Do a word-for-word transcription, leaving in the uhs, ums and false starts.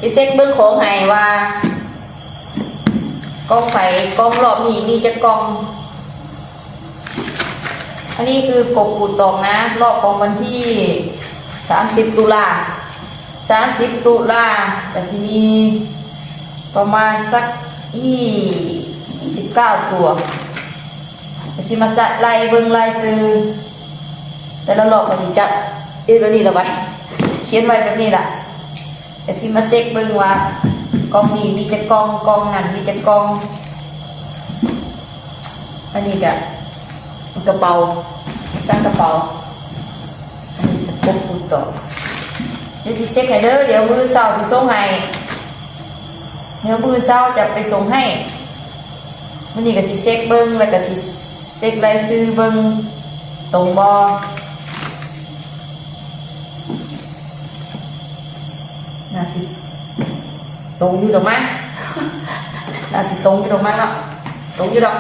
สิเช็คเบิ่งของให้ว่า กล่องไผ กล่องรอบนี้มีจักกล่อง อันนี้คือกบขูดตอกนะ รอบของวันที่ สามสิบ ตุลา สามสิบ ตุลา ก็สิมีประมาณสัก ยี่สิบเก้า ตัว ก็สิมาสะ ไล่เบิ่งรายชื่อ แต่ละรอบก็สิจัดเฮ็ดแบบนี้ละไว้ เขียนไว้แบบนี้ล่ะ ก็สิมาเช็คเบิ่งว่า กล่องนี้มีจักกล่อง กล่องนั้นมีจักกล่อง อันนี้ก็กระเป๋า ซักกระเป๋า อันนี้ก็กบขูดตอก เดี๋ยวสิเช็คให้เด้อ เดี๋ยวมื้อเช้าสิส่งให้ เดี๋ยวมื้อเช้าจะไปส่งให้ มื้อนี้ก็สิเช็คเบิ่ง แล้วก็สิเช็ครายชื่อเบิ่ง ตรงบ่ น่าสิตรงอยู่ดอกมั้ง น่าสิตรงอยู่ดอกมั้งเนาะ ตรงอยู่ดอก